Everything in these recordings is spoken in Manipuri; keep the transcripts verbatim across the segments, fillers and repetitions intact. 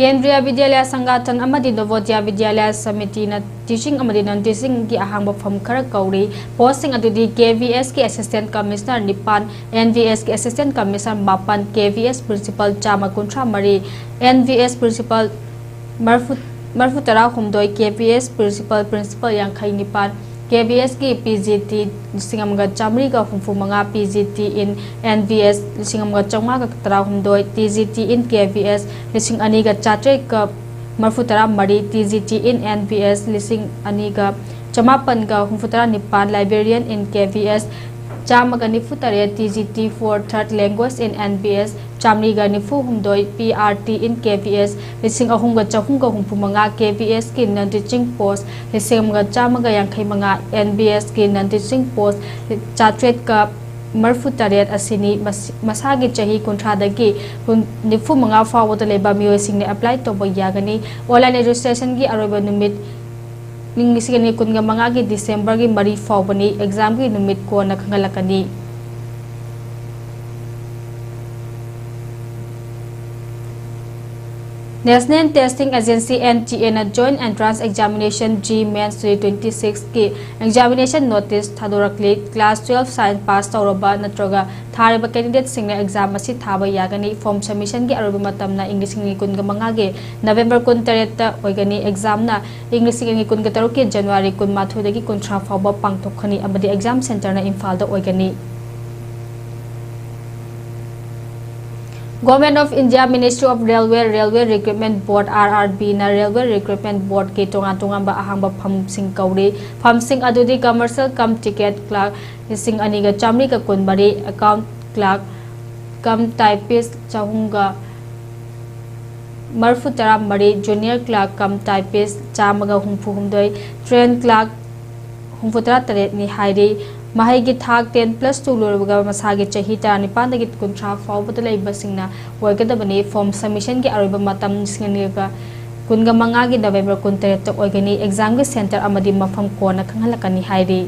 ꯀꯦꯟꯗ꯭ꯔꯤꯌꯥ ꯕꯤꯗ꯭ꯌꯥꯂꯌꯥ ꯁꯪꯒꯥꯊꯟ ꯑꯃꯗꯤ ꯅꯣꯕꯣꯗ꯭ꯌꯥ ꯕꯤꯗ꯭ꯌꯥꯂꯌꯥ ꯁꯃꯤꯇꯤꯅ ꯇꯤꯆꯤꯡ ꯑꯃꯗꯤ ꯅꯟ ꯇꯤꯆꯤꯡꯒꯤ ꯑꯍꯥꯡꯕ ꯐꯝ ꯈꯔ ꯀꯧꯔꯤ꯫ ꯄꯣꯁꯁꯤꯡ ꯑꯗꯨꯗꯤ ꯀꯦ ꯚꯤ ꯑꯦꯁꯀꯤ ꯑꯦꯁꯤꯁꯇꯦꯟꯠ ꯀꯃꯤꯁꯅꯔ ꯅꯤꯄꯥꯟ, ꯑꯦꯟ ꯚꯤ ꯑꯦꯁꯀꯤ ꯑꯦꯁꯤꯁꯇꯦꯟꯠ ꯀꯃꯤꯁꯅꯔ ꯃꯥꯄꯟ, ꯀꯦ ꯚꯤ ꯑꯦꯁ ꯄ꯭ꯔꯤꯟꯁꯤꯄꯥꯜ ꯆꯥꯝꯃ ꯀꯨꯟꯊ꯭ꯔꯥ ꯃꯔꯤ, ꯑꯦꯟ ꯚꯤ ꯑꯦꯁ ꯄ꯭ꯔꯤꯟꯁꯤꯄꯥꯜ ꯃꯔꯐꯨ, ꯃꯔꯐꯨ ꯇꯔꯥ ꯍꯨꯝꯗꯣꯏ, K V S principal, principal ꯌꯥꯡꯈꯩ ꯅꯤꯄꯥꯟ, ꯀꯦ ꯚꯤ ꯑꯦꯁꯀꯤ ꯄꯤ ꯖꯤ ꯇꯤ ꯂꯤꯁꯤꯡ ꯑꯃꯒ ꯆꯥꯃꯔꯤꯒ ꯍꯨꯝꯐꯨ ꯃꯉꯥ, P G T in N V S ꯂꯤꯁꯤꯡ ꯑꯃꯒ ꯆꯥꯝꯃꯉꯥꯒ ꯇꯔꯥꯍꯨꯝꯗꯣꯏ, T G T in K V S ꯂꯤꯁꯤꯡ ꯑꯅꯤꯒ ꯆꯥꯇ꯭ꯔꯦꯠꯀ ꯃꯔꯐꯨ ꯇꯔꯥ ꯃꯔꯤ, T G T in N V S ꯂꯤꯁꯤꯡ ꯑꯅꯤꯒ ꯆꯃꯥꯄꯟꯒ ꯍꯨꯝꯐꯨ ꯇꯔꯥ ꯅꯤꯄꯥꯟ, ꯂꯥꯏꯕ꯭ꯔꯦꯔꯤꯌꯟ ꯏꯟ ꯀꯦ ꯚꯤ ꯑꯦꯁ ꯆꯥꯝꯃꯒ ꯅꯤꯐꯨ ꯇꯔꯦꯠ, T G T for third language in N V S ꯆꯥꯃꯔꯤꯒ ꯅꯤꯐꯨ ꯍꯨꯝꯗꯣꯏ, P R T in K V S ꯂꯤꯁꯤꯡ ꯑꯍꯨꯝꯒ ꯆꯍꯨꯝꯒ ꯍꯨꯝꯐꯨ ꯃꯉꯥ, ꯀꯦ ꯚꯤ ꯑꯦꯁꯀꯤ ꯅꯟ ꯇꯤꯆꯤꯡ ꯄꯣꯁ ꯂꯤꯁꯤꯡ ꯑꯃꯒ ꯆꯥꯝꯃꯒ ꯌꯥꯡꯈꯩ ꯃꯉꯥ, ꯑꯦꯟ ꯚꯤ ꯑꯦꯁꯀꯤ ꯅꯟ ꯇꯤꯆꯤꯡ ꯄꯣꯁ ꯆꯥꯇ꯭ꯔꯦꯠꯀ ꯃꯔꯐꯨ ꯇꯔꯦꯠ ꯑꯁꯤꯅꯤ꯫ ꯃꯁꯤ, ꯃꯁꯥꯒꯤ ꯆꯍꯤ ꯀꯨꯟꯊ꯭ꯔꯥꯗꯒꯤ ꯀꯨꯟ, ꯅꯤꯐꯨ ꯃꯉꯥ ꯐꯥꯎꯕꯗ ꯂꯩꯕ ꯃꯤꯑꯣꯏꯁꯤꯡꯅ ꯑꯦꯄ꯭ꯂꯥꯏ ꯇꯧꯕ ꯌꯥꯒꯅꯤ꯫ ꯑꯣꯟꯂꯥꯏꯟ ꯔꯦꯖꯤꯁꯇ꯭ꯔꯦꯁꯟꯒꯤ ꯑꯔꯣꯏꯕ ꯅꯨꯃꯤꯠ ꯏꯪ ꯂꯤꯁꯤꯡ ꯑꯅꯤ ꯀꯨꯟꯒ ꯃꯉꯥꯒꯤ ꯗꯤꯁꯦꯝꯕꯔꯒꯤ ꯃꯔꯤ ꯐꯥꯎꯕꯅꯤ꯫ ꯑꯦꯛꯖꯥꯝꯒꯤ ꯅꯨꯃꯤꯠ ꯀꯣꯟꯅ ꯈꯪꯍꯜꯂꯛꯀꯅꯤ꯫ National Testing Agency, N T A, ꯅ Joint Entrance Examination, J E E Mains twenty twenty-six ꯀꯤ examination notice ꯊꯥꯗꯣꯔꯛꯂꯤ꯫ Class twelve science pass ꯇꯧꯔꯕ ꯅꯠꯇ꯭ꯔꯒ ꯊꯥꯔꯤꯕ candidateꯁꯤꯡꯅ exam ꯑꯁꯤ ꯊꯥꯕ ꯌꯥꯒꯅꯤ꯫ Form submissionꯒꯤ ꯑꯔꯣꯏꯕ ꯃꯇꯝꯅ ꯏꯪ ꯂꯤꯁꯤꯡ ꯑꯅꯤ ꯀꯨꯟꯒ ꯃꯉꯥꯒꯤ November ꯀꯨꯟꯇꯔꯦꯠꯇ ꯑꯣꯏꯒꯅꯤ꯫ Examꯅ ꯏꯪ ꯂꯤꯁꯤꯡ ꯑꯅꯤ ꯀꯨꯟꯒ ꯇꯔꯨꯛꯀꯤ January ꯀꯨꯟꯃꯥꯊꯣꯏꯗꯒꯤ ꯀꯨꯟꯊ꯭ꯔꯥ ꯐꯥꯎꯕ ꯄꯥꯡꯊꯣꯛꯀꯅꯤ ꯑꯃꯗꯤ exam centreꯅ ꯏꯝꯐꯥꯜꯗ ꯑꯣꯏꯒꯅꯤ꯫ Government of India, Ministry of Railway, Railway Recruitment Board, R R B ꯅ Railway Recruitment Boardꯀꯤ ꯇꯣꯉꯥꯟ ꯇꯣꯉꯥꯟꯕ ꯑꯍꯥꯡꯕ ꯐꯝꯁꯤꯡ ꯀꯧꯔꯤ꯫ ꯐꯝꯁꯤꯡ ꯑꯗꯨꯗꯤ commercial cum ticket clerk ꯂꯤꯁꯤꯡ ꯑꯅꯤꯒ ꯆꯥꯃꯔꯤꯒ ꯀꯨꯟꯃꯔꯤ, account clerk cum typist ꯆꯍꯨꯝꯒ ꯃꯔꯐꯨ ꯇꯔꯥ ꯃꯔꯤ, junior clerk cum typist ꯆꯥꯝꯃꯒ ꯍꯨꯝꯐꯨ ꯍꯨꯝꯗꯣꯏ, train clerk ꯍꯨꯝꯐꯨ ꯇꯔꯥ ꯇꯔꯦꯠꯅꯤ ꯍꯥꯏꯔꯤ꯫ ꯃꯍꯩꯒꯤ ꯊꯥꯛ ten plus two ꯂꯣꯏꯔꯕ ꯃꯁꯥꯒꯤ ꯆꯍꯤ ꯇꯔꯥꯅꯤꯄꯥꯟꯗꯒꯤ ꯀꯨꯟꯊ꯭ꯔꯥ ꯐꯥꯎꯕꯗ ꯂꯩꯕꯁꯤꯡꯅ ꯑꯣꯏꯒꯗꯕꯅꯤ꯫ Form submissionꯒꯤ ꯑꯔꯣꯏꯕ ꯃꯇꯝ ꯂꯤꯁꯤꯡ ꯑꯅꯤꯒ ꯀꯨꯟꯒ ꯃꯉꯥꯒꯤ November ꯀꯨꯟꯇꯔꯦꯠꯇ ꯑꯣꯏꯒꯅꯤ꯫ Examꯒꯤ centre ꯑꯃꯗꯤ ꯃꯐꯝ ꯀꯣꯟꯅ ꯈꯪꯍꯜꯂꯛꯀꯅꯤ ꯍꯥꯏꯔꯤ꯫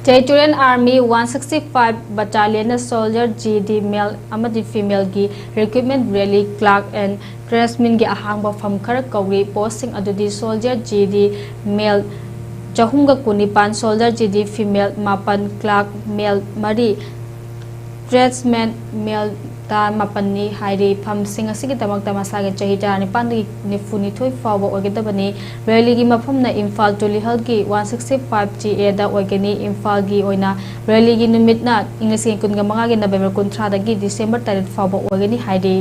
Territorial Army one sixty five Battalionꯅ soldier G D male ꯑꯃꯗꯤ femaleꯒꯤ recruitment rally clerk and tradesmanꯒꯤ ꯑꯍꯥꯡꯕ ꯐꯝ ꯈꯔ ꯀꯧꯔꯤ꯫ Postꯁꯤꯡ ꯑꯗꯨꯗꯤ soldier G D male ꯆꯍꯨꯝꯒ ꯀꯨꯟꯅꯤꯄꯥꯟ, soldier G D female ꯃꯥꯄꯟ, clerk male ꯃꯔꯤ, tradesman male ꯇꯔꯥꯃꯥꯄꯟꯅꯤ ꯍꯥꯏꯔꯤ꯫ ꯐꯝꯁꯤꯡ ꯑꯁꯤꯒꯤꯗꯃꯛꯇ ꯃꯁꯥꯒꯤ ꯆꯍꯤ ꯇꯔꯥꯅꯤꯄꯥꯟꯗꯒꯤ ꯅꯤꯐꯨꯅꯤꯊꯣꯏ ꯐꯥꯎꯕ ꯑꯣꯏꯒꯗꯕꯅꯤ꯫ Rallyꯒꯤ ꯃꯐꯝꯅ Imphal ꯇꯨꯂꯤꯍꯜꯒꯤ one sixty five G Aꯗ ꯑꯣꯏꯒꯅꯤ꯫ ꯏꯝꯐꯥꯜꯒꯤ ꯑꯣꯏꯅ rallyꯒꯤ ꯅꯨꯃꯤꯠꯅ ꯏꯪ ꯂꯤꯁꯤꯡ ꯀꯨꯟꯒ ꯃꯉꯥꯒꯤ November ꯀꯨꯟꯊ꯭ꯔꯥꯗꯒꯤ December ꯇꯔꯦꯠ ꯐꯥꯎꯕ ꯑꯣꯏꯒꯅꯤ ꯍꯥꯏꯔꯤ꯫